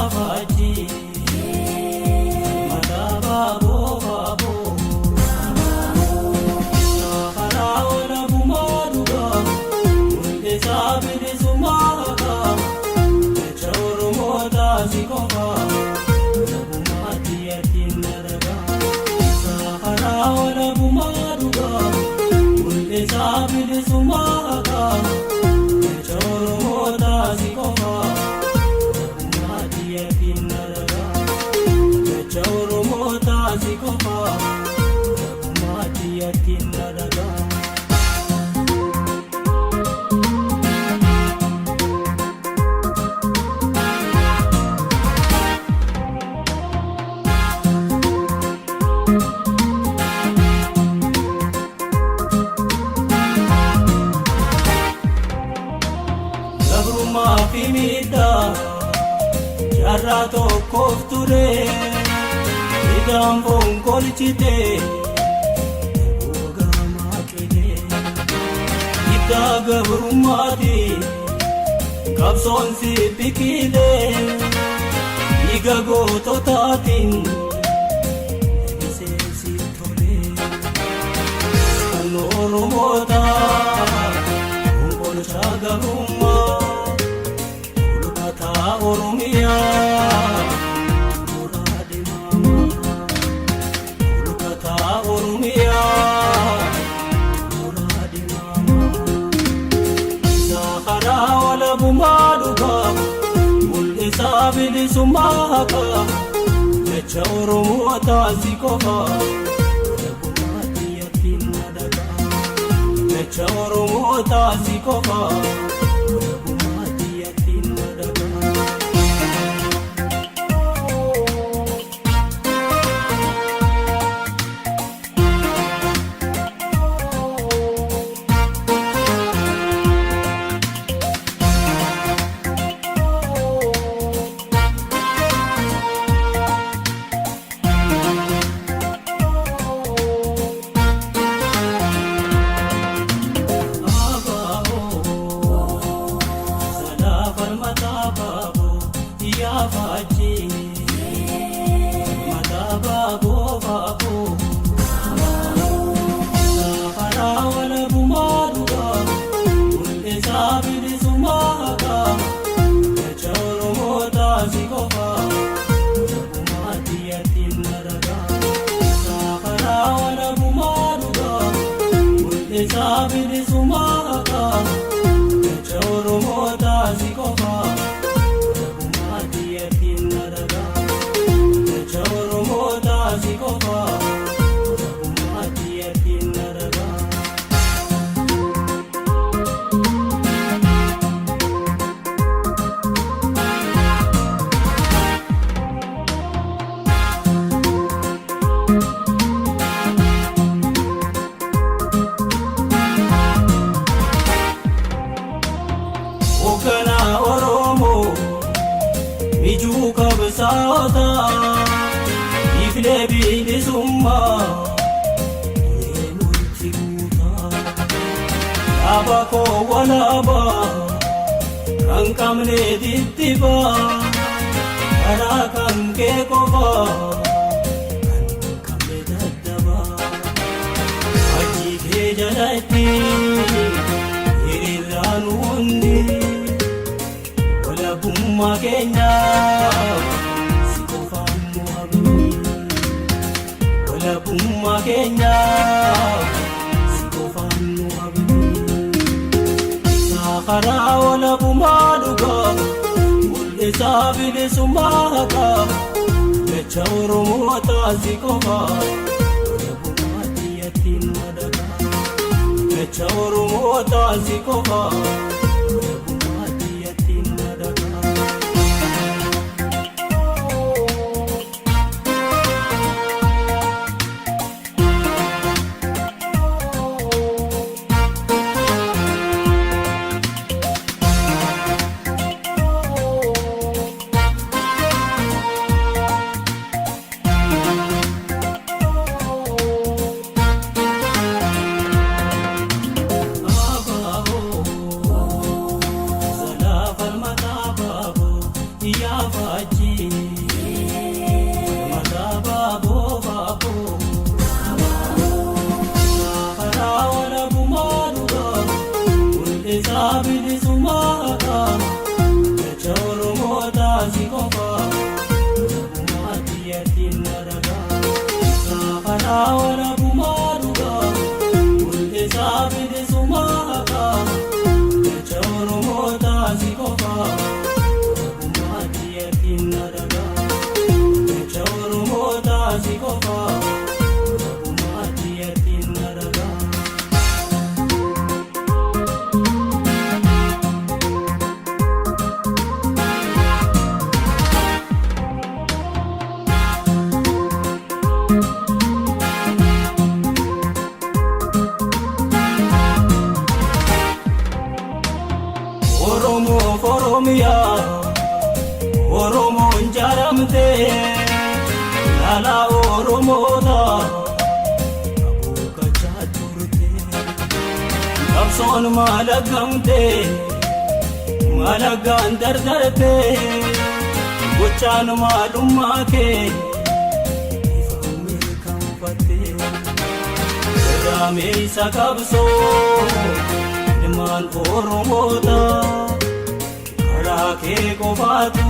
Yaa faajjii mataa baaboo baaboo. Karaa walabumaa dhugaa, hundeessaa bilisummaa haqaa, jecha Oromootaa si qofaa, walabumaatti yattiin na ragaa. Karaa walabumaa dhugaa, hundeessaa bilisummaa haqaa, jecha Oromootaa si qofaa, walabumaatti yattiin na ragaa. Jecha Oromootaa si qofaa, walabumaatti yattiin na ragaa. Gabrummaa fi miidhaa jaarraa tokkoof ture, hidhaan foon kolchite gogamaa qile. Hiddaa gabrummaati qabsoon si biqile, dhiiga goototaatiin lalisee si tole. Kan Oromoota fonqolchaa gabrummaa, ulfataa Oromiyaa muraa deemamaa, ulfataa Oromiyaa muraa deemamaa. Karaa walabumaa dhugaa, mul'isaa bilisummaa haqaa, jecha Oromootaa si qofaa, walabumaatti yattiin na dhagaa. Jecha Oromootaa si qofaa, walabumaatti yattiin na dhagaa. Abaaboo salaa falmataa baaboo, yaa faajjii mataa baaboo baaboo. Karaa walabumaa dhugaa, mul'isaa bilisummaa haqaa, jecha Oromootaa si qofaa, walabumaatti yattiin na ragaa. Karaa walabumaa dhugaa, mul'isaa bilisummaa haqaa, jecha Oromootaa si qofaa, walabumaatti yattiin na ragaa. Jecha Oromootaa si qofaa, walabumaatti yattiin na ragaa. Hoogganaa Oromoo, mijuu qabsaa'otaa, iflee bilisummaa duree nutti guutaa. Dhaaba koo walaabaa kan qabne dittibaa, karaa kan kee qofaa kan qabne daddabaa. Hojii kee jalatti hiriirraan hundi, walabummaa keenyaaf si qofaan mo'amni. Walabummaa keenyaaf si qofaan mo'amni. Karaa walabummaa dhugaa, mul'isaa bilisummaa haqaa, jecha Oromootaa si qofaa, walabumaatti yattiin na dhagaa. Jecha Oromootaa si qofaa, walabumaatti yattiin na dhagaa. Abaaboo salaa falmataa baaboo, yaa faajjii Mataa baaboo baaboo. Karaa walabummaa dhugaa mul'isaa bilisummaa haqaa jecha Oromoo taasi qofaa walabummaa biyyattiin naragaa. Karaa walabummaa dhugaa mul'isaa bilisummaa haqaa jecha Oromoo taasi qofaa walabummaa biyyattiin naragaa. Jecha Oromoo taasi qofaa walabummaa biyyattiin naragaa. Oromoof Oromiyaa, Oromoon jaaramtee laalaa Oromoota abuukachaa turte. Qabsoon maalagamtee maalagaan dardarte, gochaan maalummaa kee ifaan mirkanfatte. Gadameessa qabsoo ilmaan Oromoota karaa kee qofaatu.